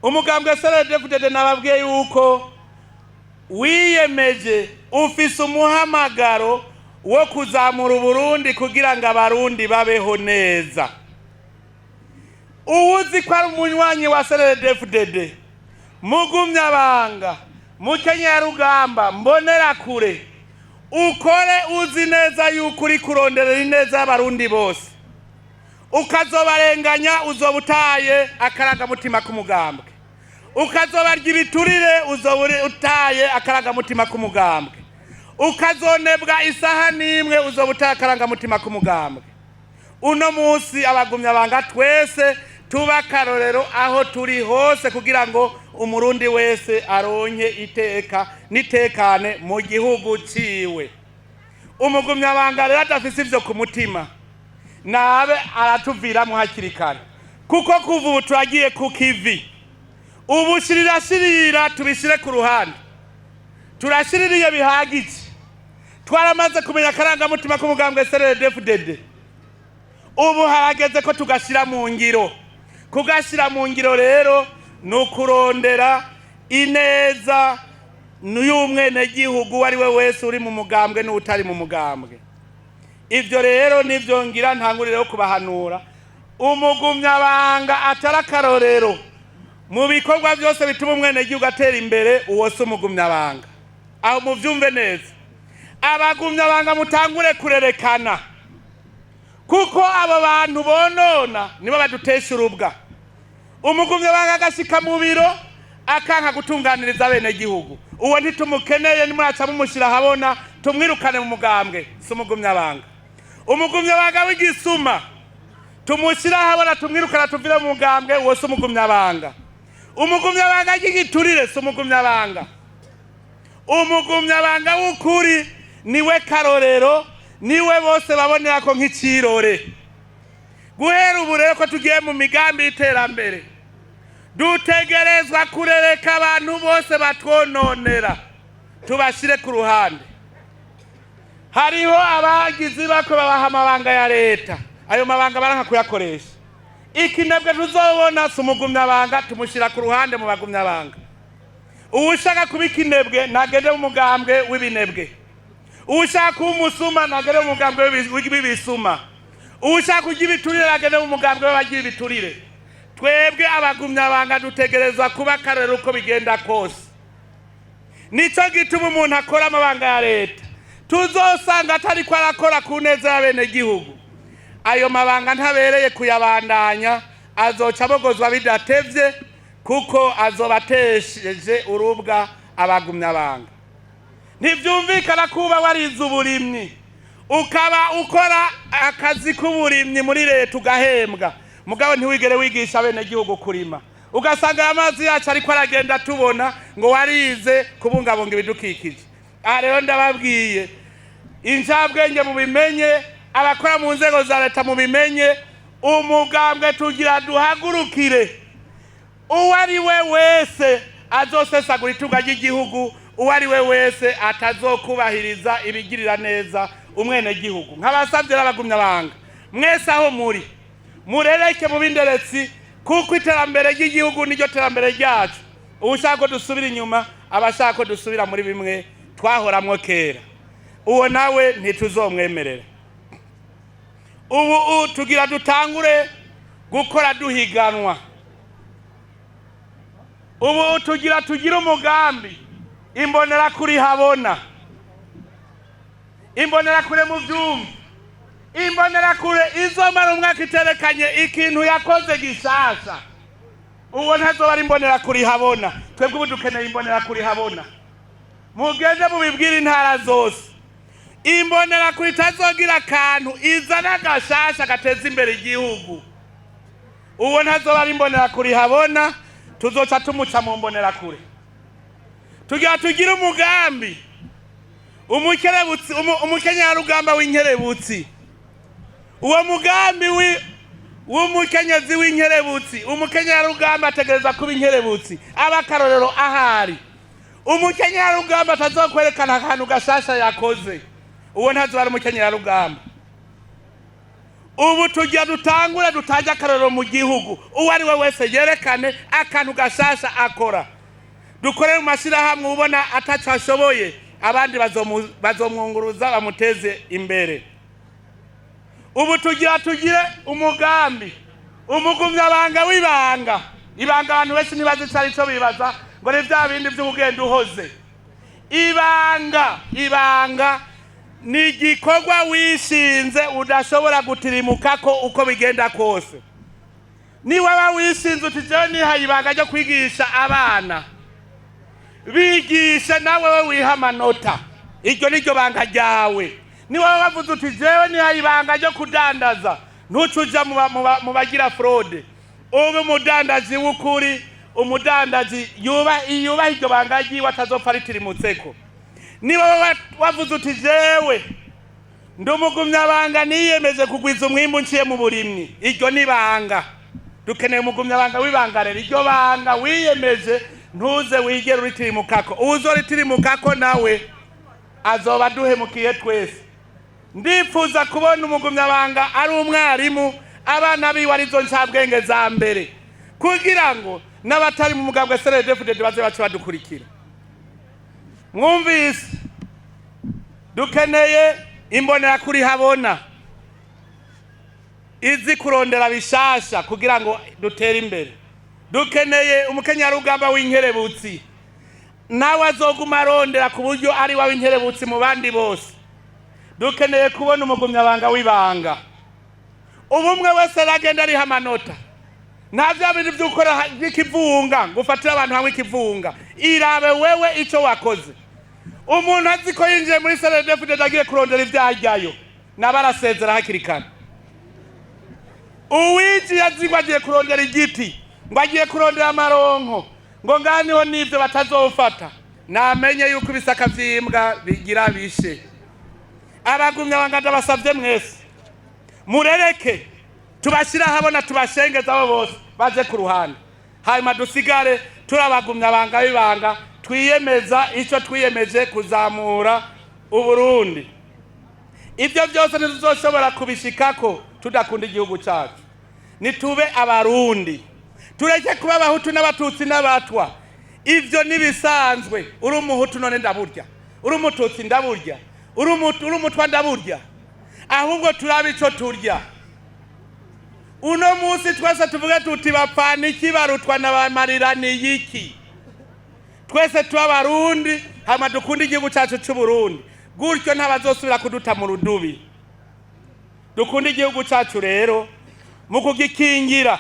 Umugambwe CNDD-FDD, nababwiye yuko wiyemeje, ufise umuhamagaro wo kuzamura Uburundi kugira ngo Abarundi babeho neza. Uwuzi ko ari umunywanyi wa CNDD-FDD, mugumyabanga, mukenyarugamba, mbonerakure, ukore uzi neza yuko uri kuronderera ineza y'Abarundi bose. Ukazobarenganya, uzoba utaye akarangamutima k'umugambwe. Ukazobarya ibiturire, uzoba utaye akarangamutima k'umugambwe. Ukazonebwa isaha n'imwe, uzoba utaye akarangamutima k'umugambwe. Uno munsi abagumyabanga twese tuba akarorero aho turi hose, kugira ngo Umurundi wese aronke iteka n'itekane mu gihugu ciwe. Umugumyabanga rero adafise ivyo ku mutima, nabe aratuviramo hakiri kare, kuko kuva ubu turagiye ku kivi. Ubu shirirashirira tubishire ku ruhande, turashiririye bihagije. Twaramaze kumenya akarangamutima k'umugambwe CNDD-FDD. Ubu harageze ko tugashyira mu ngiro. Kugashyira mu ngiro rero ni ukurondera ineza y'umwenegihugu uwo ari we wese, uri mu mugambwe n'utari mu mugambwe. Ibyo rero nibyo ngira ntangurire yo kubahanura. Umugumyabanga atari akarorero mu bikorwa byose bituma umwenegihugu atera imbere, uwo si umugumyabanga. Aho mubyumve neza. Abagumyabanga, mutangure kurerekana, kuko abo bantu bonona nibo badutesha urubwa. Umugumyabanga agashika mu biro akanka gutunganiriza abenegihugu, uwo ntitumukeneye. Nimuraca mumushyira ahabona, tumwirukane mu mugambwe, si umugumyabanga. Umugumyabanga w'igisuma tumushyire ahabona, tumwirukana, tuvire mu mugambwe, uwo si umugumyabanga. Umugumyabanga ry'igiturire si umugumyabanga. Umugumyabanga w'ukuri niwe karorero, niwe bose babonera ko nk'ikirore. Guhera ubu rero, ko tugiye mu migambi y'iterambere, dutegerezwa kurereka abantu bose batwononera, tubashyire ku ruhande. Hariho abagizi bako babaha amabanga ya leta, ayo mabanga baranka kuyakoresha. Ikinebwe tuzobona si umugumyabanga, tumushyira ku ruhande mu bagumyabanga. Uwushaka kuba ikinebwe ntagende mu mugambwe w'ibinebwe. Uwushaka kuba umusuma ntagende mu mugambwe w'ibisuma. Uwushaka kurya ibiturire ntagende mu mugambwe w'abagira ibiturire. Twebwe abagumyabanga dutegerezwa kuba akarorero uko bigenda kose. Nico gituma umuntu akora amabanga ya leta tuzosanga atari ko arakora ku neza y'abenegihugu, ayo mabanga ntabereye kuyabandanya, azoca abogozwa bidatevye, kuko azoba atesheje urubwa abagumyabanga. Ntibyumvikana kuba warize uburimyi, ukaba ukora akazi k'uburimyi muri leta, ugahembwa, mugabo ntiwigere wigisha abenegihugu kurima, ugasanga aya mazi yacu ariko aragenda, tubona ngo warize kubungabunga ibidukikije. Aha rero ndababwiye, injabwenge mubimenye, abakora mu nzego za leta mubimenye, umugambwe tugira duhagurukire uwo ari we wese azosesagura itunga ry'igihugu, uwo ari we wese atazokubahiriza ibigirira neza umwenegihugu. Nk'abasabye n'abagumyabanga mwese aho muri, murereke mu b'inderetsi, kuko iterambere ry'igihugu niryo terambere ryacu. Ushaka ko dusubira inyuma, aba ashaka ko dusubira muri bimwe twahoramwo kera, uwo nawe ntituzomwemerera. Ubu tugira dutangure gukora duhiganwa. Ubu tugira tugire umugambi Imbonerakure habona. Imbonerakure mu byumba, Imbonerakure izomara umwaka iterekanye ikintu yakoze gishasha, uwo ntazoba ari Imbonerakure habona. Twebwe ubu dukeneye Imbonerakure habona. Mugende mubibwire intara zose: Imbonerakure itazogira akantu izana gashasha gateza imbere igihugu, uwo ntazoba ari Imbonerakure habona, tuzoca tumuca mu Mbonerakure. Tugira tugire umugambi umukerebutsi, umukenyarugamba w'inkerebutsi. Uwo mugambi w'umukenyezi w'inkerebutsi, umukenyarugamba ategereza kuba inkerebutsi, aba akarorero ahari. Umukenyarugamba atazokwerekana akantu gashasha yakoze, uwo ntazoba ari umukenyarugamba. Ubu tujya dutangure dutange akarorero mu gihugu, uwo ari we wese yerekane akantu gashasha akora. Dukorere mu mashyirahamwe, ubona ataco ashoboye abandi bazomwunguruza bamuteze imbere. Ubu tugira tugire umugambi, umugumyabanga w'ibanga. Ibanga abantu benshi ntibazi ico arico, bibaza ngo ni vya bindi vy'ubugenda uhoze. Ibanga, ibanga ni igikorwa wishinze udashobora gutirimukako uko bigenda kose. Niwaba wishinze uti: "Jewe nihaye ibanga ryo kwigisha abana", bigishe nawe we wiha amanota, iryo ni ryo banga ryawe. Niwaba wavuze uti: "Jewe nihaye ibanga ryo kudandaza", ntuce uja mu bagira fraude, ube umudandaji w'ukuri, umudandaji yubaha iryo banga ryiwe, atazopfa ritirimutseko. Niba wavuze uti: "Jewe ndi umugumyabanga, niyemeje kugwiza umwimbu nciye mu burimyi", iryo ni banga. Dukeneye umugumyabanga w'ibanga. Rero iryo banga wiyemeje ntuze wigere uritirimukako. Uzoritirimukako nawe azoba aduhemukiye twese. Ndifuza kubona umugumyabanga ari umwarimu, abana biwe arizo ncabwenge za mbere, kugira ngo n'abatari mu mugambwe CNDD-FDD baze bace badukurikira. Mwumvise, dukeneye imbonerakure habona izi kurondera bishasha kugira ngo dutere imbere. Dukeneye umukenyarugamba w'inkerebutsi, nawe azoguma arondera ku buryo ari we w'inkerebutsi mu bandi bose. Dukeneye kubona umugumyabanga w'ibanga. Ubumwe wese aragenda ariho amanota, nta bya bintu by'ukora by'ikivunga ngo ufatire abantu hamwe ikivunga. Irabe wewe icyo wakoze. Umuntu azi ko yinjiye muri CNDD-FDD agiye kurondera ivyajyayo, naba arasezera hakiri kare. Uwinjiye azi ngo agiye kurondera igiti, ngo agiye kurondera amaronko, ngo ngaha niho n'ivyo batazofata, namenye yuko ibisaka vy'imbwa bigira bishe. Abagumya banga, ndabasavye mwese murereke tubashyire ahabona, tubashengeze abo bose baje ku ruhande, hanyuma dusigare turabagumya banga bibanga, twiyemeza icyo twiyemeje, kuzamura Uburundi. Ibyo byose ntituzoshobora kubishikako tudakunda igihugu cyacu. Nitube Abarundi, tureke kuba Abahutu n'Abatutsi n'Abatwa. Ibyo nibisanzwe. Uri Umuhutu none ndaburya, uri Umututsi ndaburya, uri Umutwa ndaburya. Ahubwo turabe ico turya uno munsi. Twese tuvuge tuti: "Bapfana iki barutwa na bamarira iki?" Twese tuba Abarundi, hama dukunde igihugu cyacu c'Uburundi. Gutyo ntabazosubira kuduta mu rudubi. Dukunde igihugu cyacu rero mu kugikingira.